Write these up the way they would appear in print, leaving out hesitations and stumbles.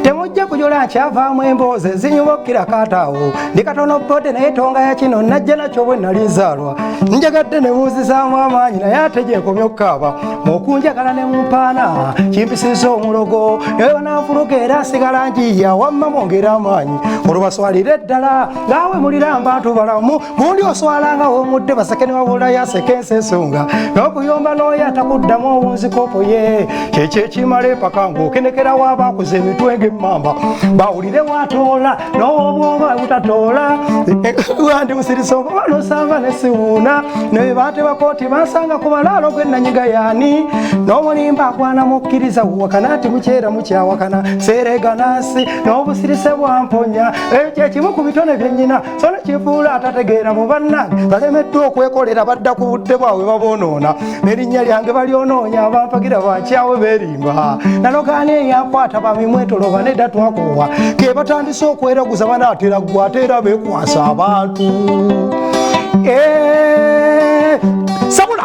Temujja kujola nkyavaamu emboozi ezinyuma okukira kaataawo. Ndi katono bbode naye tonga ya kino najja nakyo bwe nali nzaalwa. Njagadde ne munzizaamu amaanyi naye ate gye nkomye okukaaba. Okunjagala ne mumpaana kimpisizza omulogo naye bananfuluga era nsigala njiya wamma mwongere amaanyi olubaswalire ddala naawe mulira mbantu balamu gundi oswala nga womudde baseke ne wabulayo aseke ensi ensonga n'okuyomba n'oyo atakuddamu owunzikopo ye kyekyo ekimala empaka ng'okenekerawo abaakuza emitwe ng'emmamba bawulire watoola n'obwoba butatoola wandi musirisa oba nosamba nesiwuuna naye batebako nti bansanga ku malaalo gwe nanyiga yaani n'omulimba akwana mukkiriza wakana nti mukyera mukyawakana seereganansi n'obusirise bwamponya ekyo ekimu ku bitone byennyina so nekifuula atategeera mu bannange balemeddwa okwekolera badda ku budde bwabwe baboonoona n'erinnya lyange balyonoonya abampagira bakyawe beerimba nalogaana eyankwata bamimwetoloba nedda twakoowa ke batandise okweraguza banaatera ggwe ate era beekwasa abantu. Sabula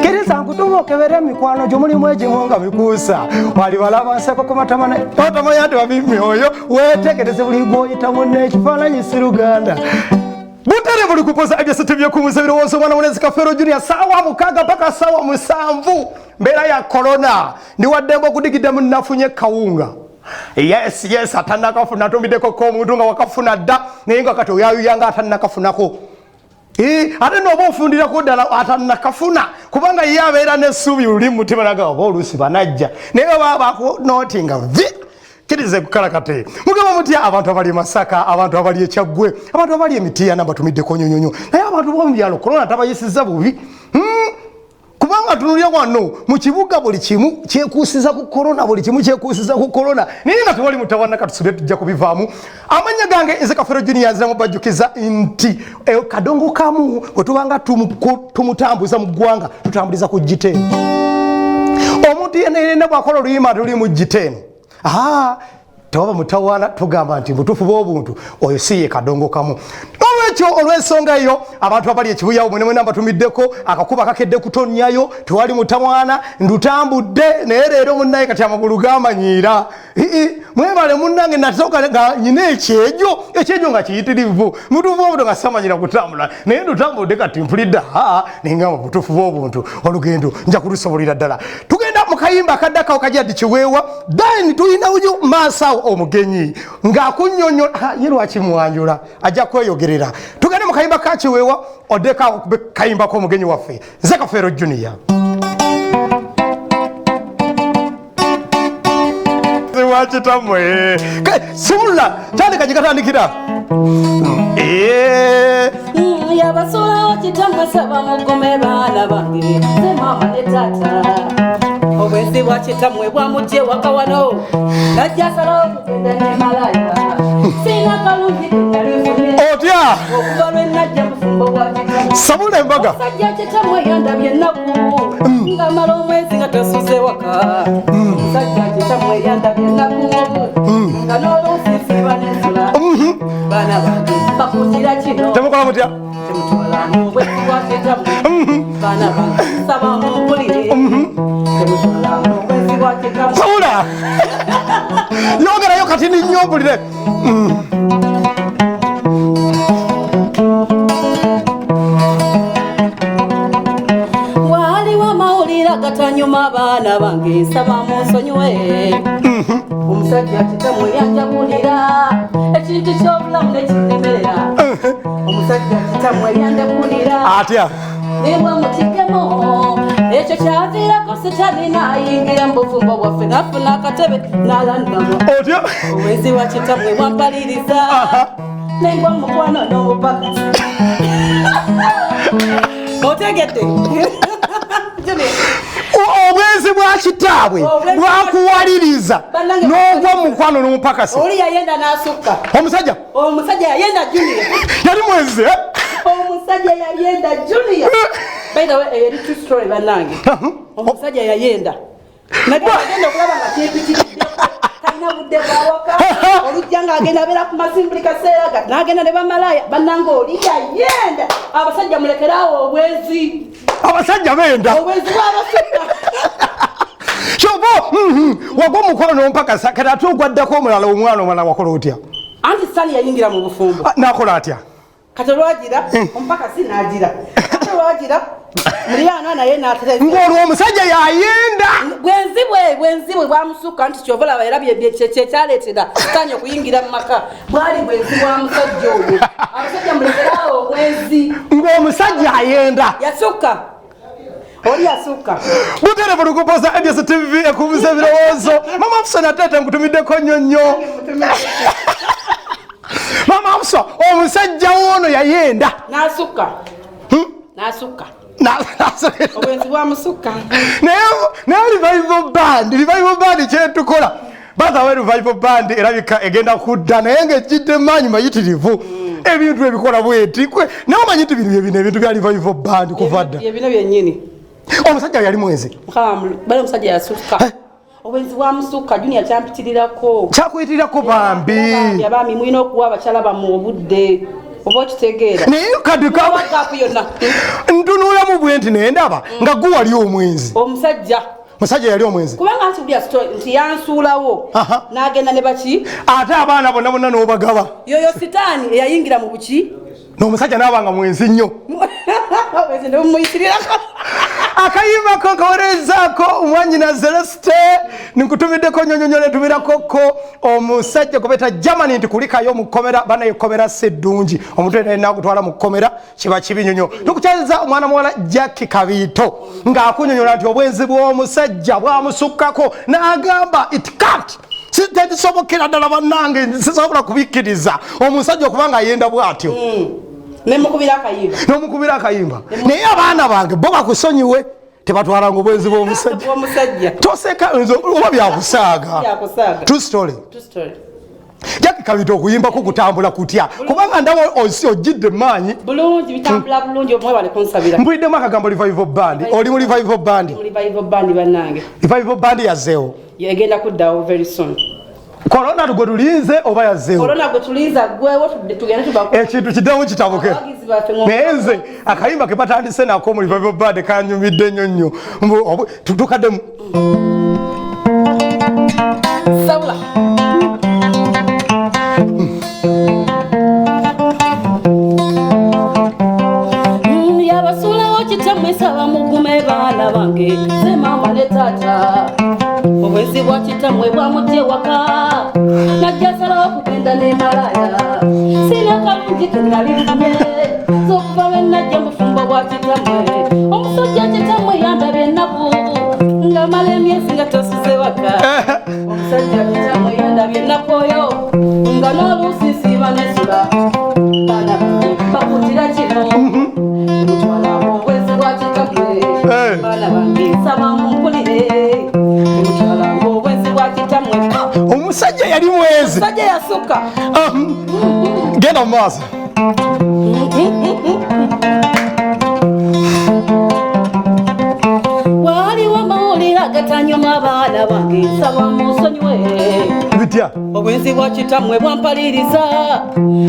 kiriza nkutuma okebere emikwano gyo mulimu egimu nga bikuusa wali balaba nseko ku matama otamanya nti babi myoyo weetegereze buli gwoyita munne ekifaananyi si Luganda. Butere buli kupoza ebyesete byekumuza ebirowoozo omwana mulenzi Kafeero Junior saawa 6 mpaka saawa 7 mbeera ya korona ndi waddembe okudigidde munnafunye kawunga. Yes, yes, atannakafuna atumiddeko ko omuntu nga wakafuna dda naye nga kati oyayuya nga atannakafunako. Ate n'oba ofundirako ddala atannakafuna kubanga ye abeera n'essuubi luli mu mutima naga oba oluusi banajja naye baba bakunootinga vi kirize kukala kate. Mugamba mutya abantu abali e Masaka, abantu abali e Kyaggwe, abantu abali e Mityana mbatumiddeko nyonyonyo naye abantu b'omu byalo korona tabayisizza bubi. Kubanga tunulya wano mu kibuga buli kimu kyekuusiza ku korona, buli kimu kyekuusiza ku korona naye nga tewali mutawana katusubire tujja kubivaamu. Amannya gange nze Kafeero Junior nziramu bajjukiza nti kadongo kamu bwe tubanga tumutambuza mu ggwanga tutambuliza ku giteeno. Omuntu yenna yenna bw'akola oluyimba tuli mu giteeno tewaba mutawaana tugamba nti butuufu bw'obuntu oyo si ye kadongo kamu. Olwekyo olw'ensonga eyo abantu abali ekibuyawo mwene mwena mbatumiddeko akakuba kakedde kutonnyayo tewali mutawaana ndutambudde naye leero munnaye kati amagulu gamanyiira. Mwebale munnange nasooka nga nyina ekyejo ekyejo nga kiyitirivu mutuufu bw'obuntu nga samanyira kutambula naye ndutambudde kati mpulidde naye nga butuufu bw'obuntu olugendo nja kulusobolera ddala. Tugenda mu kayimba akaddako kajadi Kiweewa then tulina uyu maaso awo omugenyi ng'akunnyonnyola ye lwaki mwanjula ajja kweyogerera. Tugende mu kayimba ka Kiweewa oddeko awo kayimba k'omugenyi waffe nze Kafeero Junior. Wakitamwe sumulula kyandika gikatandikira yabasulawo kitamwe saba mugume baana bange nze maama ne taata obwenzi bwa kitamwe bwamugye waka wano najja asalawo kugenda ne malaya sina kalungi kenalifunye otya okuva lwe najja mufumbo bwa kitamwe sabula embaga omusajja kitamwe yandabye ennaku ng'amala omwezi nga tasuze waka omusajja kitamwe yandabye ennaku nga n'oluusi nsiba n'ensula baana bange bakutira kino temukola mutya temutwala obwenzi bwa kitamwe baana bange nsaba mumpulire temutwala obwenzi bwa kitamwe sabula yongerayo kati ninnyo mpulire. Waliwo amawulire agatanyuma abaana bange nsaba munsonyiwe omusajja kitamwe yanjagulira ekintu ky'obulamu nekinnemerera omusajja kitamwe yanjagulira atya nibwa mukigemo ekyo kyaviirako sitani n'ayingira mu bufumbo bwaffe n'afuna akatebe n'alandamu otya obwenzi bwa kitamwe bwampaliriza nengwa mukwano n'omupaka otegedde Obwenzi bwa kitaabwe bwakuwaliriza n'ogwa mu mukwano n'omupakasi. Oli yayenda n'asukka. Omusajja? Omusajja yayenda Junior. Yali mwenzi, eh? Omusajja yayenda Junior. By the way, eyo eri true story bannange. Omusajja yayenda. Nagenda okulaba nga kyempitiriddeko. Talina budde bwawaka. Olujja ng'agenda abeera ku masimu buli kaseera kati n'agenda ne bamalaaya bannange oli yayenda. Abasajja mulekeraawo obwenzi. Abasajja benda. Obwenzi bw'abasajja. Kyova wagwa omukwano n'ompakasa, kati ate ogwaddako omulala, omwana omulala wakola otya? Anti Sitaani yayingira mu bufumbo. Ah, n'akola atya? Kati olwagira omupakasi n'agira, ate olwagira muliraanwa naye n'atereza. Ng'olwo omusajja yayenda. Bwenzi bwe, bwenzi bwe bwamusukka, nti kyova olaba era kyekyaleetera Sitaani okuyingira mu maka, bwali bwenzi bwa musajja oyo. Abasajja mulekeraawo obwenzi. Ng'omusajja ayenda. Yasukka, oli yasukka. Buterevu lukupoza ABS TV ekubuza ebirowoozo. Mama Afusa nateete nkutumiddeko nnyo nnyo. Mama Afusa, omusajja woono yayenda. N'asukka. N'asukka. Obwenzi bwamusukka. Naye revival band, revival band kyetukola bazawe, revival band erabika egenda kudda, naye ng'ejjidde maanyi mayitirivu. Ebintu ebikola bweti kwe naye omanyi nti bino byebino ebintu bya revival band kuva dda. Byebino byennyini. Omusajja yali mwenzi. Bali omusajja yasukka, obwenzi bwamusukka. Junior, kyampitirirako. Kyakuyitirirako bambi. Abaami mulina okuwa abakyala bammwe obudde, oba okitegeera? Naye kati gaapu yonna. Ntunulamu bwe nti naye ndaba nga gwe wali omwenzi. Omusajja. Musajja yali omwenzi. Kubanga nti bulya story nti yansuulawo n'agenda ne baki. Ate abaana bonna bonna n'obagaba. Yoyo Sitaani eyayingira mu buki. N'omusajja n'aba nga mwenzi nnyo. Obwenzi ne bumuyitirirako. Akayimbako nkawerezaako omwanyina Celeste, nkutumiddeko nyonyonyo, netumirako ko omusajja gwe Germany nti kulikayo mu kkomera. Banaye, si ddungi omuntu yenna agutwala mu kkomera, kiba kibi nyonyo. Tukukyaziza omwana muwala Jacki Kabiito ng'akunyonyola nti obwenzi bw'omusajja bwamusukkako n'agamba it can't, tekisobokera ddala, bannange sisobola kubikkiriza omusajja okuba nga ayenda bw'atyo. Nemukubira akayimba. N'omukubira akayimba, naye abaana bange bo bakusonyiwe, tebatwalanga obwenzi bw'omusajja. Bw'omusajja. Toseka nze oba byakusaaga. Byakusaaga. True story. True story. Jackie Kabito, okuyimbako kutambula kutya? Kubanga ndaba ojjidde maanyi. Bulungi, bitambula bulungi, omwebale kunsabira. Mpuliddemu akagambo revival band. Oli mu revival band? Mu revival band, bannange. Revival band yazzeewo? Egenda kuddawo very soon. Korona gwe tulinze oba yazzeewo? Korona gwe tulinze aggwewo, tugende tuba Ekintu kiddemu kitabuke. Abawagizi baffe. Naye nze akayimba ke batandise nako mu revival band kanyumidde nnyo nnyo. Tukaddemu. Sabula. Yabasuulawo kitammwe, saba mugume baana bange, ze maama ne taata. Obwenzi bwa kitammwe bwamujja ewaka, najja salawo kugenda ne malaya. Sina kalungi ke nali nfunye sokuva lwe najja mufumbo bwa kitammwe. Omusajja kitammwe yandabye ennaku nga mala emyezi nga tasuze waka. Omusajja kitammwe yandabye ennaku oyo nga n'oluusi nsiiba nesula. Baana bange bakutira kino mutwala obwenzi bwa kitammwe. Baana bange, nsaba munkulire, mutwala obwenzi bwa kitammwe. Omusajja yali mwezi. Omusajja yasukka. Ah, genda mu maaso. Waliwo amawulire agatanyuma, abaana bange, nsaba munsonyiwe. Bitya? Obwenzi bwa kitammwe bwampaliriza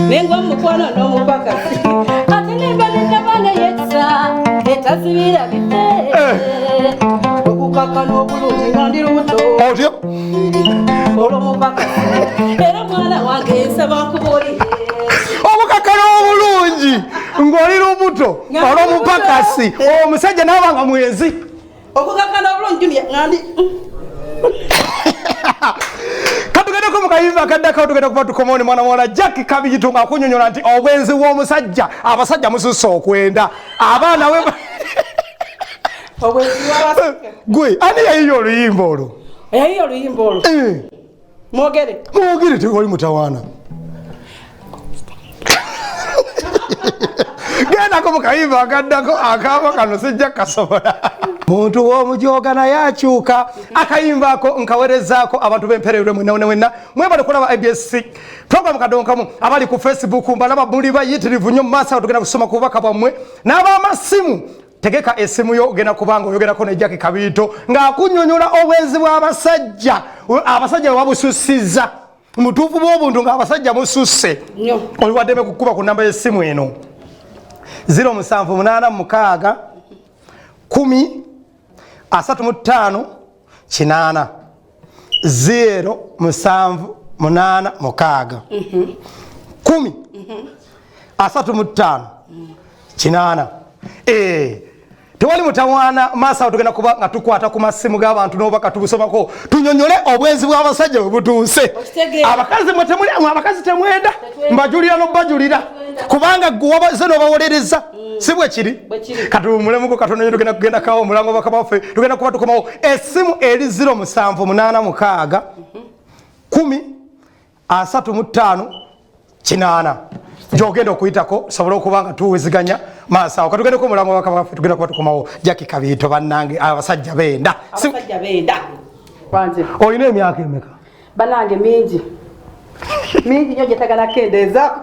nengwa mukwano n'omupakasi, ate nemba nenabaana yekisa etazibira bife okukakana obulungi nga ndi lubuto Otyo. olw'omupakasi. Era mwana wange, nsaba nkubuulire. Obukakana obulungi ng'oli lubuto olw'omupakasi, omusajja naaba nga mwezi. Okukakana obulungi, Junior, nga ndi Katugendeko mu kayimba akaddako, tugenda kuba tukomawo ne mwana muwala Jacki Kabiyito ng'akunyonyola nti obwenzi bw'omusajja, abasajja mususse okwenda abaana we. Obwenzi bw'abasajja. Gwe ani yayiye oluyimba olwo? Yayiye oluyimba olwo. Mwogere. Mwogere, tewali mutawaana. Gendako mu kayimba akaddako. Akaaba kano sijja kasobola. Muntu w'omujoga naye akyuka. Akayimba ako nkawerezaako abantu b'empereerwe mwenna wenna wenna. Mwebale kulaba IBS program Kadonkamu. Abali ku Facebook mbalaba, muli bayitirivu nnyo. Mu maaso awo tugenda kusoma ku bubaka bwammwe n'ab'amasimu. Tegeka esimu yo, ogenda kubanga oyogerako ne Jackie Kabiito ng'akunnyonnyola obwenzi bw'abasajja, abasajja bwe babusussizza. Mutuufu bw'obuntu ng'abasajja mususse. Oli waddeme kukuba ku namba y'essimu eno 0786 10 35 8, 0786 10 35 8. Tewali mutawaana. Maaso awo tugenda kuba nga tukwata ku masimu g'abantu n'obubaka tubusomako, tunyonyole obwenzi bw'abasajja bwe butuuse. Abakazi mwe temuli, abakazi temwenda, mbajulira n'obbajulira, kubanga gwe wabaze n'obawolereza, si bwe kiri? Katuwumulemuko katono nnyo, tugenda kugenda kawo omulango bakama waffe, tugenda kuba tukomawo. Essimu eri 0786 10 35 8, gyogenda okuyitako sobole okuba nga tuwuziganya maaso awo. Katugendeko omulango bakama waffe, tugenda kuba tukomawo. Jackie Kabiito, bannange, abasajja benda. Abasajja benda. Kwanze. Olina emyaka emeka? Banange, mingi mingi nnyo, gyetagala kendeezaako.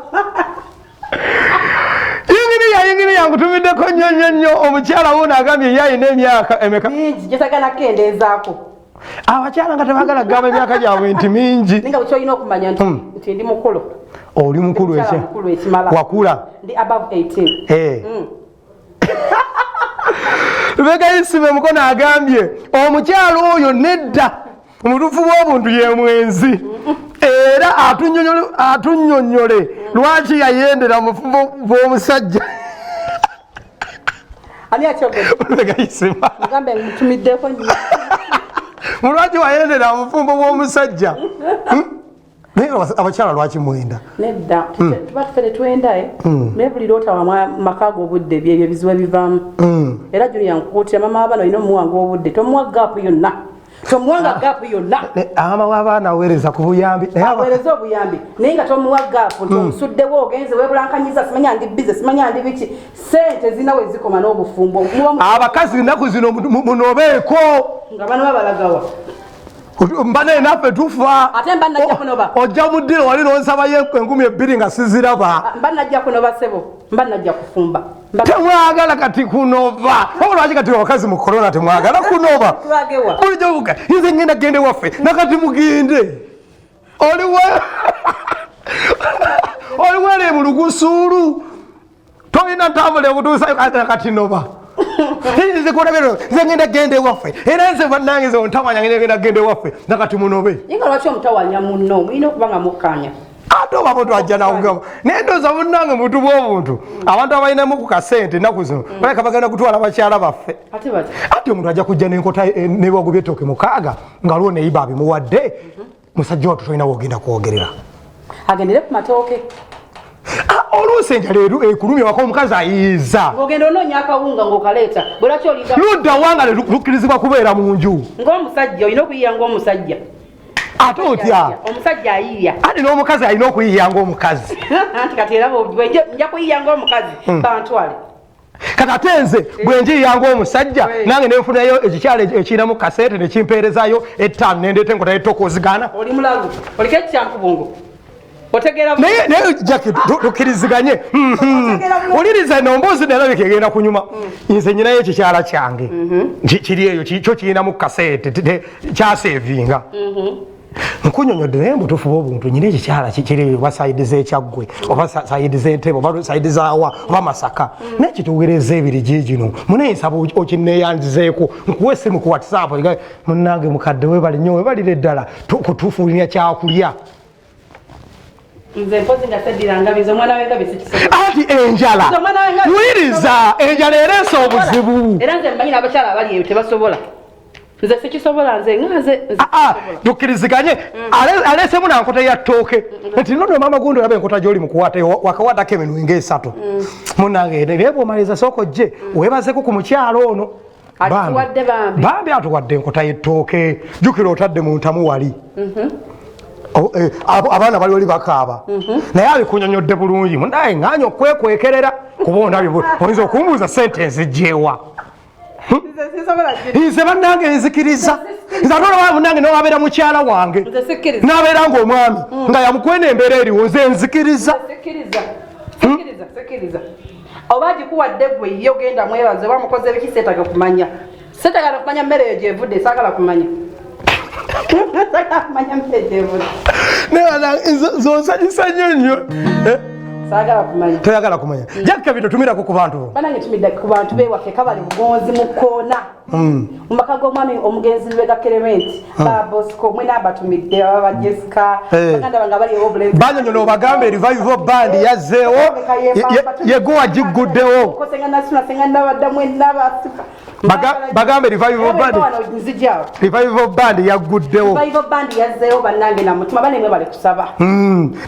Yinginiya, yinginiya, nkutumiddeko nnyo nnyo nnyo. Omukyala wuno agambye ye alina emyaka emeka? Mingi, gyetagala kendeezaako. Abakyala nga tebagala kugamba emyaka gyabwe nti mingi. Naye nga bwekyolina okumanya nti nti ndi mukulu. Oli mukulu. Mukyala ekye mukulu ekimala. Wakula. Ndi above 18. Lubega Isima Mukono agambye omukyala oyo nedda, omutuufu bw'obuntu ye mwenzi, era atunnyonnyole lwaki yayendera mufumbo bw'omusajja. Ani akyogedde? Lubega Isima. Mugambe mutumiddeko nnyo. Mulwaki wayendera mufumbo bw'omusajja? Hmm? Naye abakyala lwaki mwenda? Nedda, tuba tufe tetwenda, eh. Naye buli lwotawa maka go obudde, byebyo ebizibu ebivaamu. Era Junior, nkukuutira, mama w'abaana olina omuwanga obudde, tomuwa gap yonna, tomuwanga gap yonna. Ama w'abaana aweereza ku buyambi, naye Aweereza obuyambi, naye nga tomuwa gap nti omusuddewo, ogenze weebulankanyiza, simanya ndi busy, simanya ndi biki. Sente zina we zikoma n'obufumbo. Abakazi ennaku zino munobeeko. Nga bano babalagawa? Mbane naffe tufa. Ate mba najja kunoba. Ojja mu ddiro wali n'onsabayo 2000 nga siziraba. Mba najja kunoba, ssebo, mba najja kufumba. Temwagala kati kunoba. Oba lwaki kati abakazi mu korona temwagala kunoba? Tulagewa? Bulijjo buga nze ngenda gende waffe, nakati mugende oliwe oliwere mu lugusuulu, tolina ntambula ekutuusa kati noba. Nze kulabero nze ngenda genda ewaffe, era nze bannange nze ontamanya, ngenda genda ewaffe, nakati munobe. Naye nga lwaki omutawanya munno? Mulina okuba nga mukkaanya. Ate oba muntu ajja nakugamba, naye ndowooza munnange muntu bw'obuntu, abantu abalinamu ku kasente ennaku zino baleka bagenda kutwala bakyala baffe. Ate bati? Ate omuntu ajja kujja n'enkota n'ebiwago by'ettooke 6 nga lwo neyiba abimuwadde. Musajja wattu tolina wogenda kwogerera. Agendere ku matooke. Ah, oluusi enjala ekulumya waka, omukazi ayiiza. Ng'ogenda onoonya akawunga ng'okaleeta, bwe lwaki olinga Ludda wanga lukkirizibwa kubeera mu nju? Ng'omusajja olina okuyiya ng'omusajja. Ate otya? Omusajja ayiiya. Ate n'omukazi alina okuyiiya ng'omukazi. Anti kati era nja kuyiya ng'omukazi, bantwale. Kati ate nze bwe njiiya ng'omusajja, nange nenfunayo ekikyalo ekirinamu kasente nekimpeerezayo 5, nendeeta enkota y'ettooke, ozigaana? Oli mulalu, oliko ekyankubungo, otegeera? Naye naye Jackie, tukkiriziganye. Wuliriza eno mboozi nerabika egenda kunyuma. Nze nyinayo ekikyala kyange kiri eyo, kyo kirinamu kasente, kyasevinga. Nkunyonyodde, naye mubutuufu bw'obuntu nyina ekikyala kiri eyo, oba side z'ekyaggwe, oba side z'entebe, oba side zaawa, oba Masaka, naye kituweereza ebiri giigino. Munaye nsaba okinneeyanzizeeko, nkuwa essimu ku WhatsApp. Munnange mukadde, webale nnyo, webalire ddala kutufuulira kyakulya. Nze mpozi nga seddira ngabi, nze omwana w'engabi sikisobola. Anti enjala. Nze omwana w'engabi Wuliriza, enjala ereesa obuzibu. Era nze mmanyi n'abakyala abali eyo tebasobola, nze sikisobola, nze nga nze Ah, ah, sikisobola. Tukkiriziganye. Aleesemu nankota ya ttooke nti nono maama gundi, olaba enkota gyoli mukuwaata wakawatako eminwe ngaesatu. Munange, naye bwomaliza sooka ojje weebazeko ku mukyalo ono. Atuwadde bambi. Bambi atuwadde enkota y'ettooke. Jjukira otadde mu ntamu wali. Abaana bali wali bakaaba, naye abikunyonyodde bulungi. Munaye ŋŋaanya okwekwekerera kuba ondabye, oyinza okumbuuza sente nzigyewa. Nze sisobola Nze bannange nzikiriza, nze ate olaba munange nowabeera mukyala wange Nze sikkiriza. nabeera ngaomwami nga yamukwena embeera eriwo, nze nzikiriza. Sikkiriza, sikkiriza, sikkiriza. Oba agikuwadde gwe ye, ogenda mwebaze, oba mukoze biki, seetaga kumanya, seetaga na kumanya mmere eyo gyevudde, saagala kumanya. Zonsanyusa nnyo nnyo. Eh? Saagala kumanya. Toyagala kumanya. Jakka bino tumirako ku bantu. Banange tumidde ku bantu bewaffe kabali bugonzi mu kkoona. Mu maka g'omwami omugenzi Lubega Clement, ba Bosco mwena abatumidde, baba ba Jessica, baganda bange abali ewobulenzi. Banyonyola obagambe revival band yazzeewo, ye gwe wagigguddewo. Kosenga nasuna senga nabadda mwena basifa. Bagambe revival band. Nzijaawo. Revival band yagguddewo. Revival band yazzeewo bannange na mutima banemwe bali kusaba.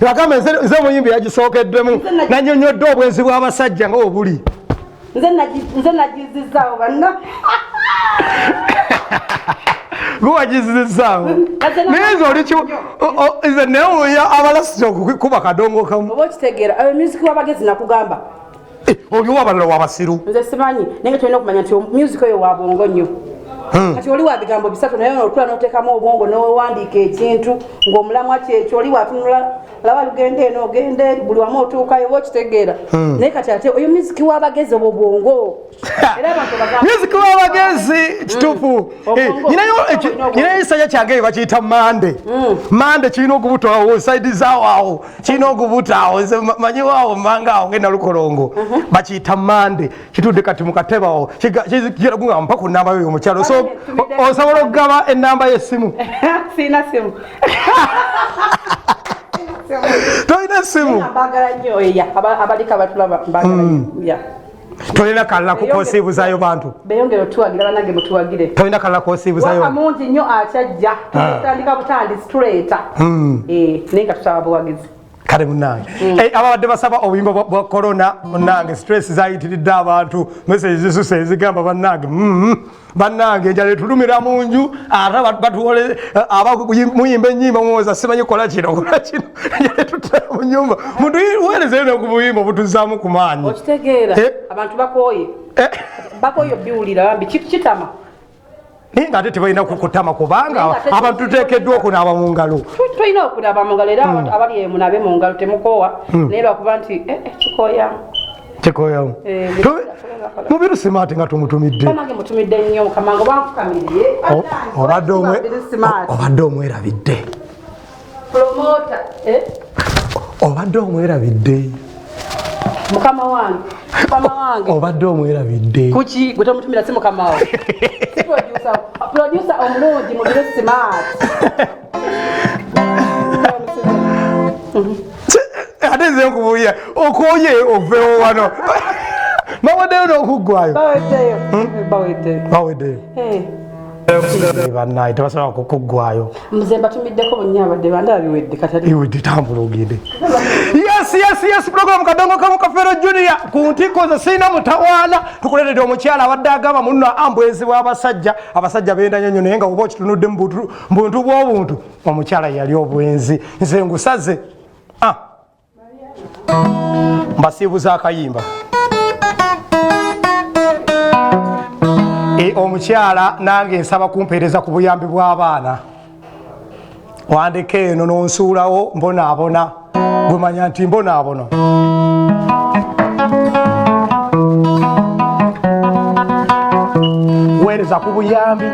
Bagambe nze omuyimbi yagisookeddemu nanyonyodde obwenzi bw'abasajja nga obuli. Nze nagizizaawo banna. Guwagizizaawo naye nze oli kimu nze newuuya abalasita okukuba kadongo kamu. Oba okitegeera ayo music w'abagezi nakugamba. Eh, oli wabalala wabasiru. Nze simanyi naye nga tulina okumanya nti music oyo wa bwongo nnyo. Kati oli wa bigambo bisatu naye otula n'oteekamu obwongo n'owandiika ekintu ng'omulamwa kyekyo oli watunula laba lugenda eno ogenda eri buli wamu otuukayo oba okitegeera. Naye kati ate oyo music w'abagezi obwo bwongo. Era abantu bagamba Music w'abagezi kituufu. Eh, Obwongo. nyinayo ekisajja kyange bakiyita Mande. Mande kirina okubuta awo saidi zaawo awo kirina okubuta awo nze manyiwo awo manga awo ngenda Lukolongo bakiyita Mande kitudde kati mu katebe awo kigamba mpa ku nnamba yoyo omukyalo so osobola okugaba ennamba y'essimu. Sirina simu. Tolina ssimu? Mbagala nnyo eya abaliko abatulaba mbagala nnyo. Yeah. Tolina kalala kosiibuzayo bantu? Beyongere otuwagira bannange mutuwagire. Tolina kalala kosiibuzayo? Waka mungi nnyo akyajja tutandika butandisi tuleeta. Eh, naye nga tusaba buwagizi. Kale munnange. Eh, ababadde basaba obuyimba bwa corona munnange stress zayitiridde abantu message zisuse ezigamba bannange bannange enjala etulumira mu nju ate batuwole muyimba ennyimba muwoza simanyi kola kino kola kino enjala etutera mu nyumba muntu weerezeyo ne ku buyimba obutuzaamu ku maanyi. Okitegeera Eh. abantu bakooye. Eh, Bakooye obiwulira bambi kitama. Naye ng'ate tebalina kukutama kubanga Naye ng'ate abantu tuteekeddwa okunaaba mu ngalo. Tulina okunaaba mu ngalo era abantu abali eyo munabe mu ngalo temukoowa naye lwakuba nti kikooya. Kikoyamu. Eh, Mubiru Smart nga tumutumidde. Bannange mutumidde nnyo mukama nga banfukamiriye. Obadde Smart. Obadde omwerabidde. Promoter, eh? Obadde omwerabidde. Mukama wange. Mukama wange. Obadde omwerabidde. Kuki gwe tomutumira si mukama wawe. Si producer. Producer omulungi Mubiru Smart. Ate nze nkubuulira okooye oveewo wano bawaddeyo n'okuggwayo. Baweddeyo. Baweddeyo. Baweddeyo. Eh. Bannaye tebasobola kukuggwayo. Nze mbatumiddeko bonna abadde bandaba biwedde katali. Iwedde tambula ogende. Yes, program Kadongo Kamu Kafeero Junior ku ntikko ze sirina mutawaana tukuleetedde omukyala abadde agamba munno ambwezi bw'abasajja abasajja benda nnyo nnyo naye nga oba okitunudde mu buntu bw'obuntu omukyala yali obwenzi nze ngusaze. Mbasiibuza akayimba. Omukyala nange nsaba kumpeereza ku buyambi bw'abaana. Wandeka eno n'onsuulawo mbonaabona gwemanya nti mbonaabona. Weereza ku buyambi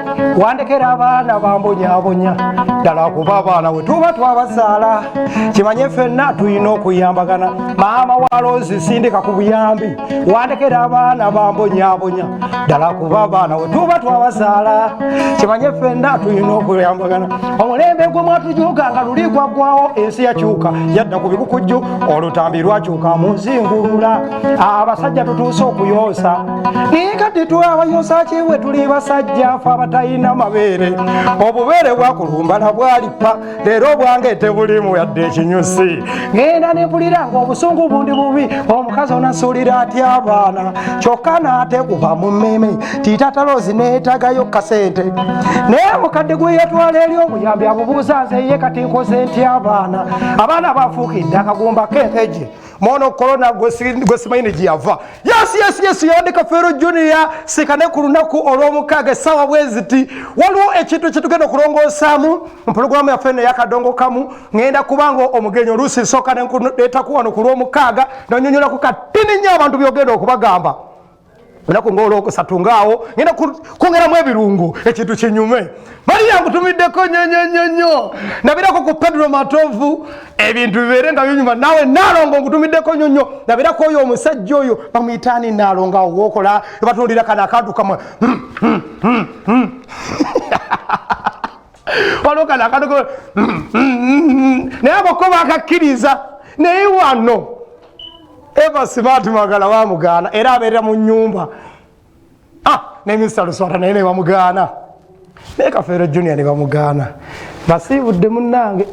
wandekera abaana bambonyaabonya ddala kuba abaana we tuba twabazaala kimanye ffenna tulina okuyambagana. Maama wa Rose sindika ku buyambi wandekera abaana bambonyaabonya ddala kuba abaana we tuba twabazaala kimanye ffenna tulina okuyambagana. Omulembe gwe mwatujuuka nga luli gwaggwawo ensi yakyuka yadda ku bikukujju olutambi lwakyuka mu nzingulula abasajja tutuuse okuyonsa naye kati twabayonsa kiwe tuli basajja ffe abatalina mabeere obubeere bwakulumbala bwalipa leero obwange tebulimu yadde ekinyusi ngenda nempulira ng'obusungu bundi bubi omukazi onasuulira atya abaana kyokka n'atekuba mu mmeme tiitata Rose neetagayo kasente naye mukadde gwe yatwala eri obuyambi abubuuza nze ye kati nkoze ntya abaana abaana bafuukidde akagumba k'enkeje mono korona gwe simanyi ne gye yava. Yes, yabadde Kafeero Junior sikane ku lunaku olw'omukaaga essaawa bwe ziti waliwo ekintu kyetugenda okulongoosaamu mu pulogulaamu yaffe eno ey'akadongo kamu ŋŋenda kubanga omugenyi oluusi nsooka ne nkuleetako wano ku lw'omukaaga nonyonyolako katini nnyo abantu by'ogenda okubagamba. Olunaku ngaolwokusatu ngaawo ngenda kwongeramu ebirungo, ekintu kinyume. Mariya, nkutumiddeko nnyo nnyo nnyo nnyo. Nabirako ku Pedro Matovu, ebintu bibeere nga binyuma. Naawe Naalongo, nkutumiddeko nnyo nnyo. Nabirako oyo omusajja oyo bamuyitaani, Naalongo, awo wokola batundira kano akantu kamwe. Waliwo kano akantu kamwe, naye ako ko bakakkiriza. Naye wano Eva Smart Magala bamugaana, era abeerera mu nyumba. Ah, ne Mr Luswata naye ne bamugaana, naye Kafeero Junior ne bamugaana. Basiibudde munnange.